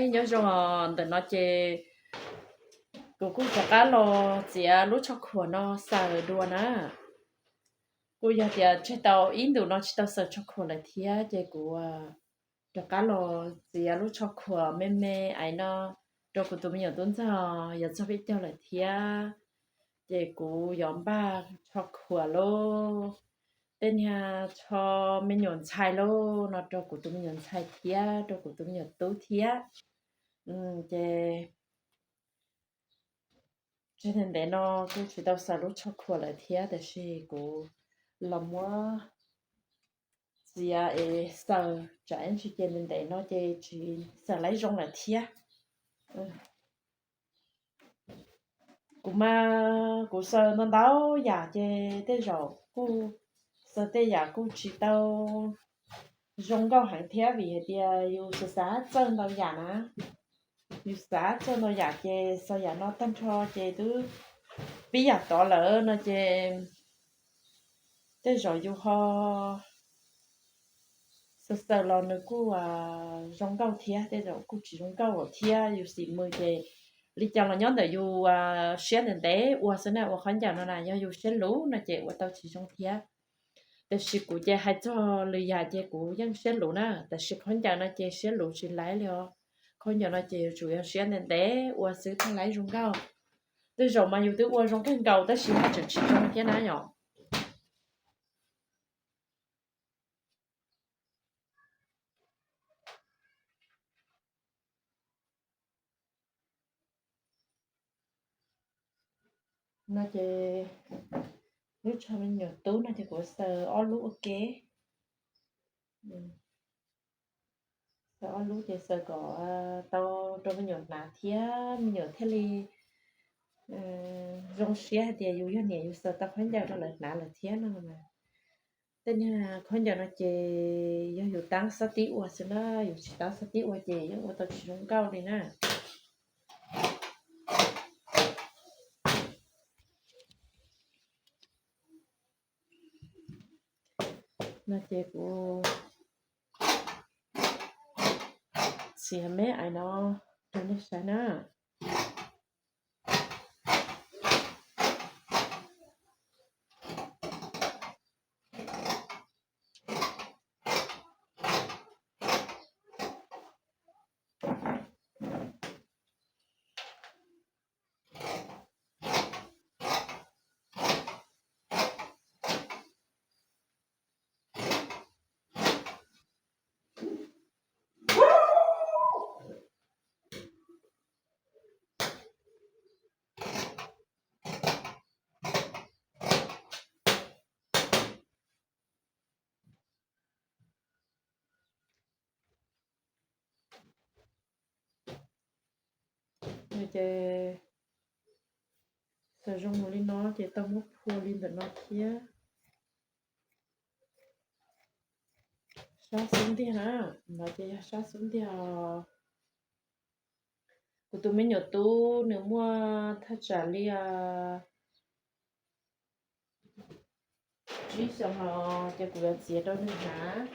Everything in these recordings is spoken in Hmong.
Nyob zoo, ntawm no ces kuv kuj rov qab los txiav lub tsho khuam no xaws dua na. Kuj yog tias tseg tau ib ntus no tsis tau xaws tsho khuam lawm thiab ces kuv rov qab los txiav lub tsho khuam me me ais no rau kuv tus me nyuam tub ntxawg, yuav txog peb caug lawm thiab. Ces kuv yuav npaj tsho khuam lauj, tej niag tsho me nyuam ntxhais lauj no rau kuv tus me nyuam ntxhais thiab rau kuv tus me nyuam tub thiab. Ces tseg ntev ntev no kuj tsis tau xaws lub tsho khuam lawm thiab, tiam sis kuv los muab txiav es xaws, tsam ib ntsis ces ntev ntev no ces tsis xaws laib zoo lawm thiab. Kuv mas kuv xaws ntau ntau yam ces tej zaum kuj xaws tej yam kuj tsis tau zoo nkauj heev thiab, vim hais tias yus xav xav txawj ntau yam na. Yus xav txawj ntau yam ces xaws yam no tag nrho ces twb pib yam tod lawm no ces tej zaum yus ho xaws xaws los nws kuj zoo nkauj thiab, tej zaum kuj tsis zoo nkauj thiab. Yus xim mws ces li cas los nyob ntawm yus siab ntev ntev ua xwb na. Ua khaub ncaws no na yog yus siab luv no ces ua tau tsis zoo thiab. Tiam sis kuv ces hais txog lwm yam ces kuv yeej siab luv na, tiam sis khaub ncaws no ces siab luv tsis laib li os. Khaub ncaws no ces yuav tsum yog siab ntev ntev ua xwb thiaj laib zoo nkauj. Tej zaum mas yus twb ua zoo kawg nkaus tab sis ho tseem tsis zoo thiab na yom. No ces lub tsho me nyuam tub no ces kuv xaws ob lub ua ke. Xaws ob lub ces xaws kom tau rau me nyuam hnav thiab me nyuam thiaj li zoo siab hais tias yus yog niam yus xaws tau khaub ncaws rau lawv hnav lawm thiab no. Tej niag khaub ncaws no ces yog yus tab xab tib ua xwb na, yus tsis tab xab tib ua ces yeej ua tau tsis zoo nkauj li na. No ces kuv txiav me ais no rau nej saib na. Ces xaws zoo mus li no ces tau muab phua li ntawm no thiab. Sab xub ntiag na, no ces yog sab xub ntiag. Kuv tus me nyuam tub nws muaj thaj tsam li tsib xyoos los ces kuv yuav txiav rau nws hnav.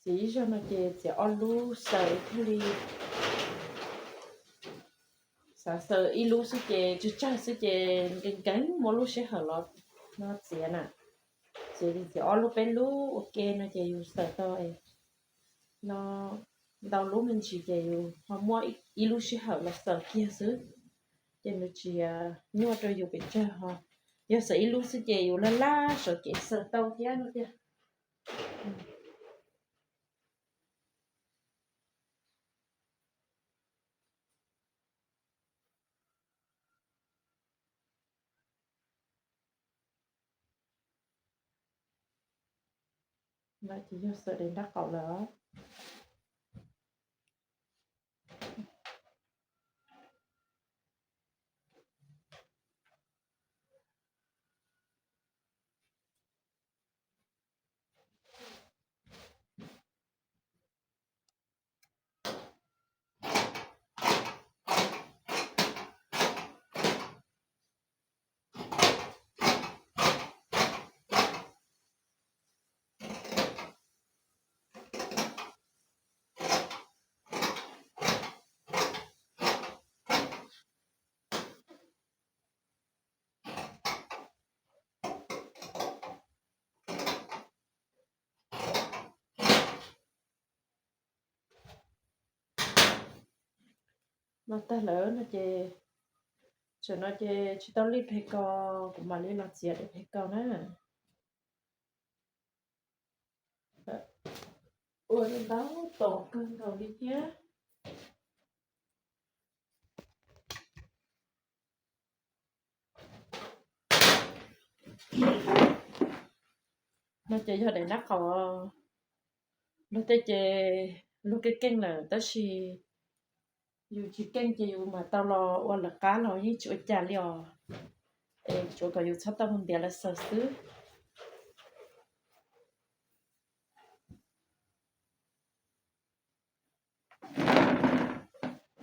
Txiav ib zaug no ces txiav ob lub xaws thiaj li, xav xaws ib lub xwb ces tsawg tsawg xwb ces nkees nkees muaj lub sij hawm los no txiav na. Txiav txiav ob lub peb lub ua ke no ces yus xaws tau no ntau lub me ntsis ces yus ho muaj ib lub sij hawm los xaws kiag xwb, ces nws tsis nyuaj rau yus pes tsawg ho. Yog xaws ib lub xwb ces yus laj laj sawv kev xaws tau thiab no tiag. Lawm ces yog xaws daim nraub qaum lawm. No tag lawm no ces, tam sim no ces tsis tau lij peg kaus, kuv mam li los txiav daim peg kaus na. Ua ntau tom kawg nkaus li thiab. No ces yog daim nab qos, luag tej ces luag keej keej lawm tab sis yus tsis keej ces yus mam tau los ua lawv qab los yeej tsis ua cas li os. Es tsuav kom yus txhob tau mus ntiav lawv xaws xwb.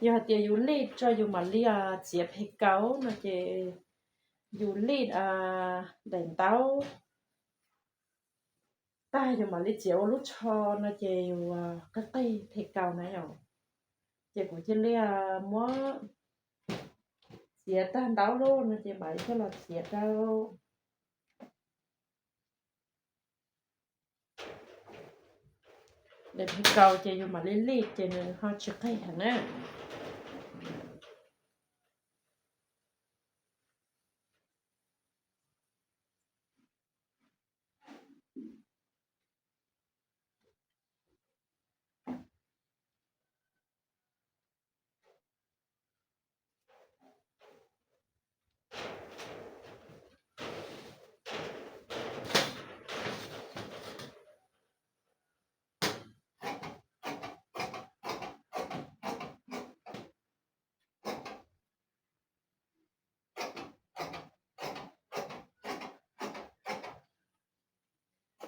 Yog hais tias yus lij tso yus mam li txiav peg kaus no ces yus lij daim ntaub tag yus mam li txiav ua lub tsho no ces yus qig qig peg kaus na yom. Ces kuv cia li muab txiav tag ntaub lawm no ces mam li coj los txiav rau. Daim peg kaus ces yus mam li lij ces nws ho tsis qig heev na.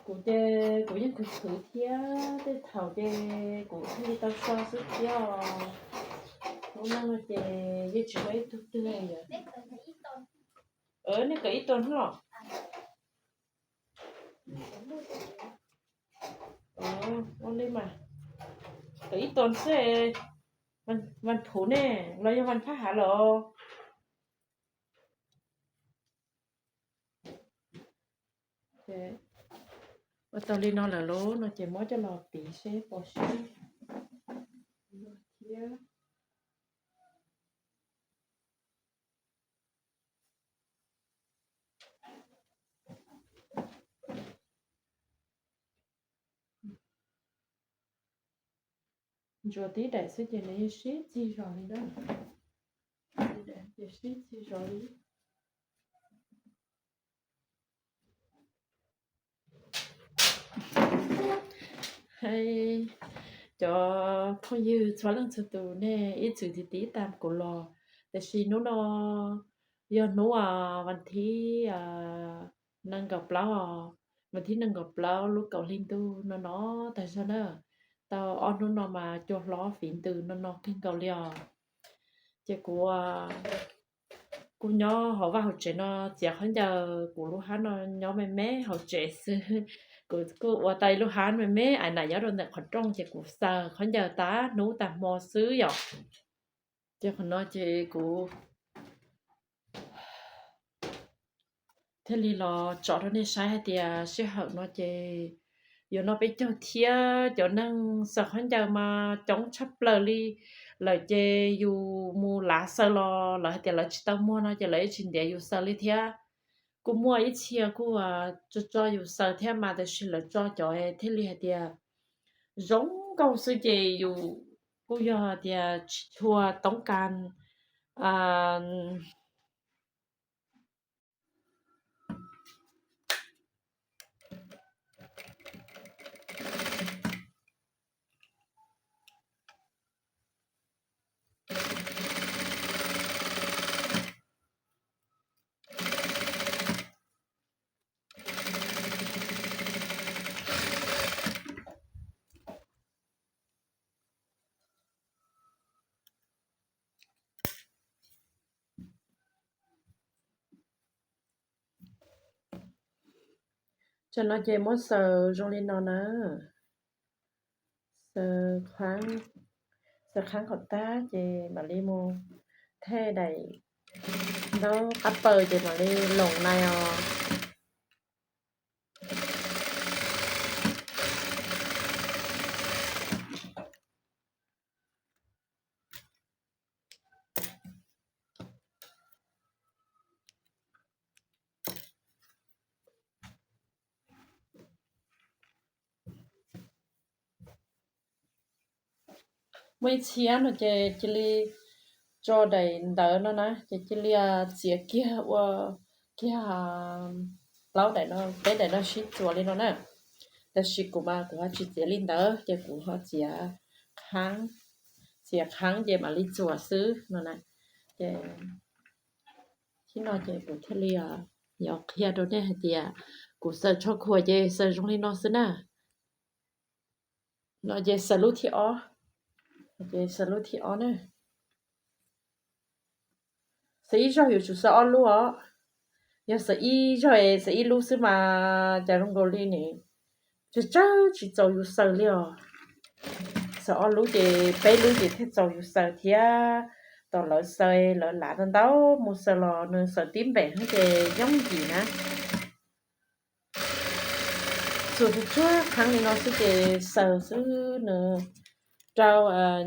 Kuv ces kuv yeej khwv khwv thiab tej thaum ces kuv thiaj li tau so xwb thiab os. Lub neej no ces yeej tsis muaj ib tug twg li. Nej kawm ib tuas xwb los? Ua li mas kawm ib tuas xwb. Vas phuv ne los yog vas phab hav los? Ua tau li no lawm lauj no ces muab coj los tiv seb pom seb thiab. Ntsuas tib daim xwb ces nws yeej sib txig zog li na. Tib daim ces sib txig zog li. Cov phooj ywg txhua leej txhua tus nej ib txwm tiv tiv tam kuv los, tiam sis hnub no yog hnub vas thib nees nkaum plaub, vas thib nees nkaum plaub lub kaum hli ntuj no no tag zog na. Tau ob hnub no mas cua hlob fiv ntws no no kawg nkaus li os. Ces kuv kuj nyob hauv vaj hauv tsev no txiav khaub ncaws, kuv lub hab no nyob me me hauv tsev xwb. Kuv kuj ua tau ib lub hab me me ais nam nyob rau ntawm qhov rooj ces kuv xaws khaub ncaws tas hnub tas hmo xwb yom. Ces qhov no ces kuv thiaj li los tso rau nej saib hais tias sij hawm no ces yuav noj peb caug thiab cov neeg xaws khaub ncaws mas coob tshaj plaws li lawm ces yus mus lav xaws los lawv hais tias lawv tsis tau muag no ces lawv yeej tsis ntiav yus xaws li thiab. Kuj muaj ib txhia kuj tso tso yus xaws thiab mas tiam sis lawv tso cov thiaj li hais tias zoo nkauj xwb ces yus kuj yog tias tsis tshua toob kas. Tam no ces muab xaws zoo li no na. Xaws qhab kom tag ces mam li mus thej daim ntaub qab paws ces mam li loos nais os. Muaj ib txhia no ces cia li tso daim ntawv no na, ces cia li txiav kiag ua kiag plaub daim no, peb daim no sib txuas li no na. Tab sis kuv mas kuv ho tsis txiav li ntawd, ces kuv ho txiav qhab, txiav qhab ces mam li txuas xwb no na. Ces tib no ces kuv thiaj li yuav qhia rau nej hais tias kuv xaws tsho khuam ces xaws zoo li no xwb na. No ces xaws lub thib ob, ces xaws lub thib ob na. Xaws ib zaug yuav tsum xaws ob lub os. Yog xaws ib zaug es xaws ib lub xwb mas cas zoo nkaus li ne, tsawg tsawg tsis txaus yus xaws li os. Xaws ob lub ces peb lub ces thiaj txaus yus xaws thiab. Tom lawv xaws lawv lav ntau ntau mus xaws los nws xaws tib npem xwb ces yooj yim na. Txuas tsuag tsuag qhab li no xwb ces xaws xwb nws rau,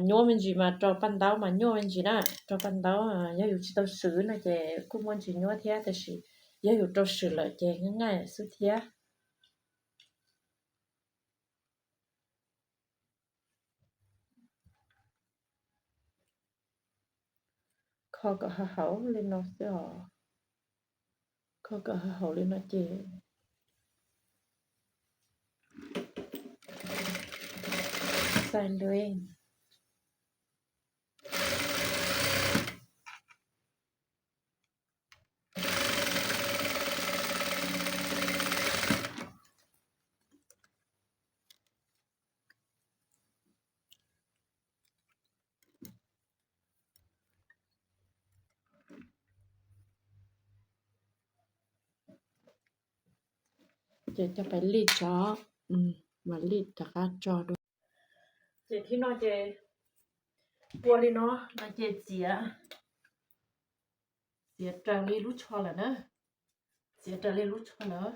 nyuaj me ntsis mas rau paj ntaub mas nyuaj me ntsis na. Rau paj ntaub yog yus tsis tau swm no ces kuj muaj ntsis nyuaj thiab, tab sis yog yus rau swm lawm ces nyuaj xwb thiab. Kho kom haum haum li no xwb os. Kho kom haum haum li no ces xaws ntua. Ces coj pais lij tso, mam lij rov qab tso dua. Ces thib no ces ua li no, no ces txiav, txiav raws li lub tsho lawm na, txiav raws li lub tsho lawm.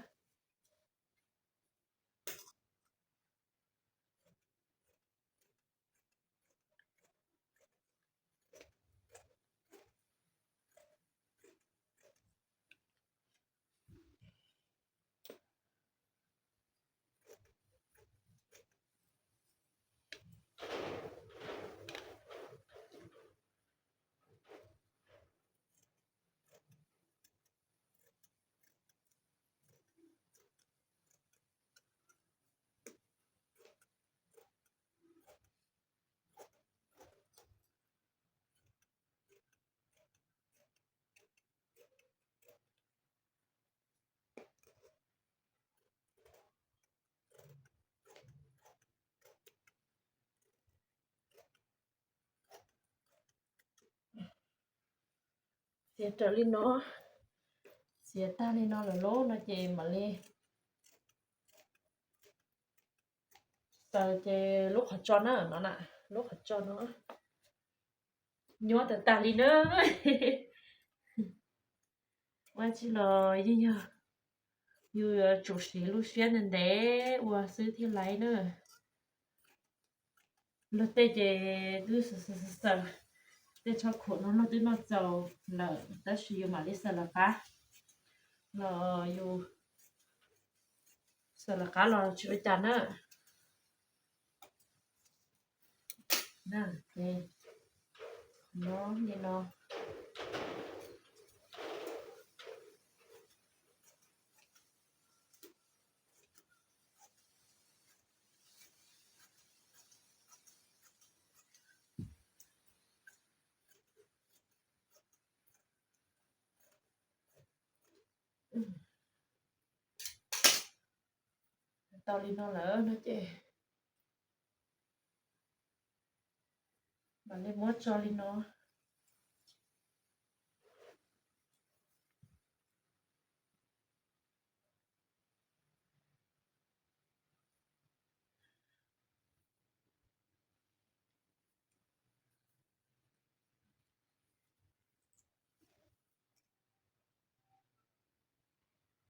Txiav raws li no, txiav tag li no lawm lauj no ces mam li xaws ces lub qhov tso na, no na, lub qhov tso no. Nyuaj tag tag li na. Ua tsi los yeej yog yus yuav tsum siv lub siab ntev ntev ua xwb thiaj laib na. Luag tej ces twb xaws xaws xaws, tej tsho khuam no luag twb noj txaus lawm tab sis yus mam li xaws lawv qab los yus xaws lawv qab los tsis ua cas na. No li no. Tau li no lawm no ces mam li muab tso li no.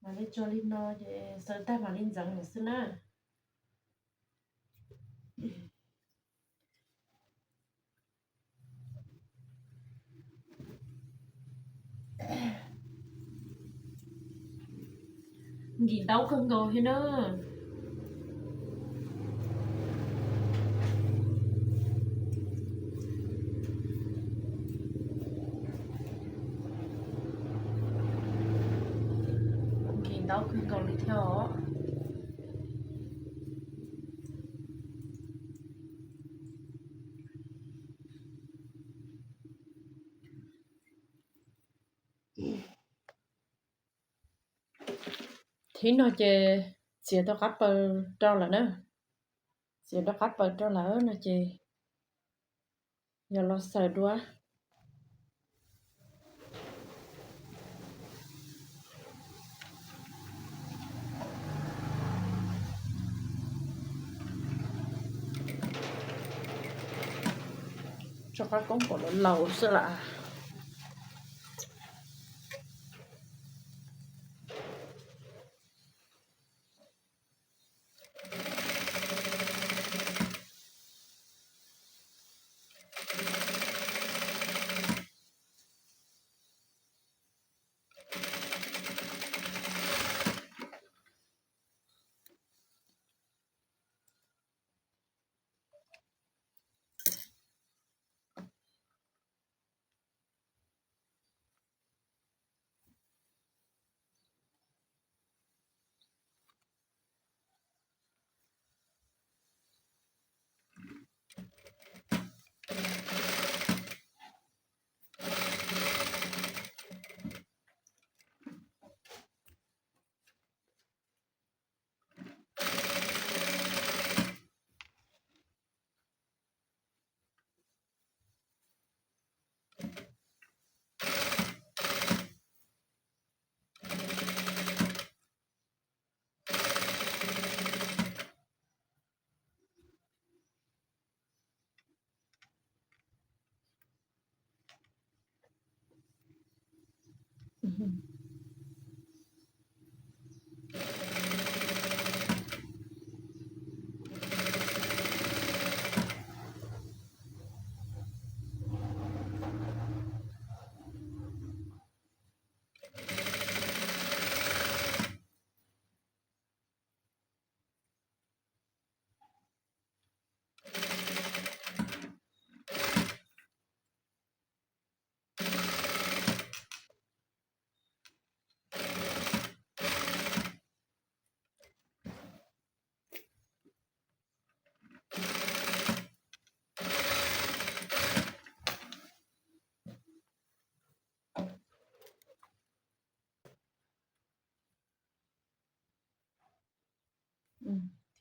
Mam li tso li no ces xaws tag mam li ntxeev lawm xwb na. Nkim ntaub kawg nkaus thiab na. Tau kawg nkaus li thiab os. Thib no ces txiav rau qab paws rau lawm na. Txiav rau qab paws rau lawm no ces yog los xaws dua. Tso qab koob kom laus laus xwb lawm.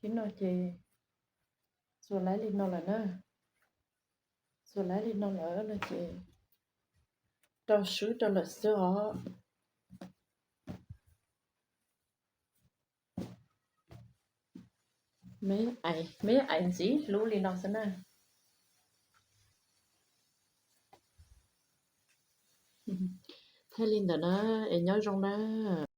Thib no ces txuas laib li no lawm na. Txuas laib li no lawm no ces rau swb rau lawm xwb os. Me ais ntxiv hlub li no xwb na. Thiaj li ntawd na, es nyob zoo na.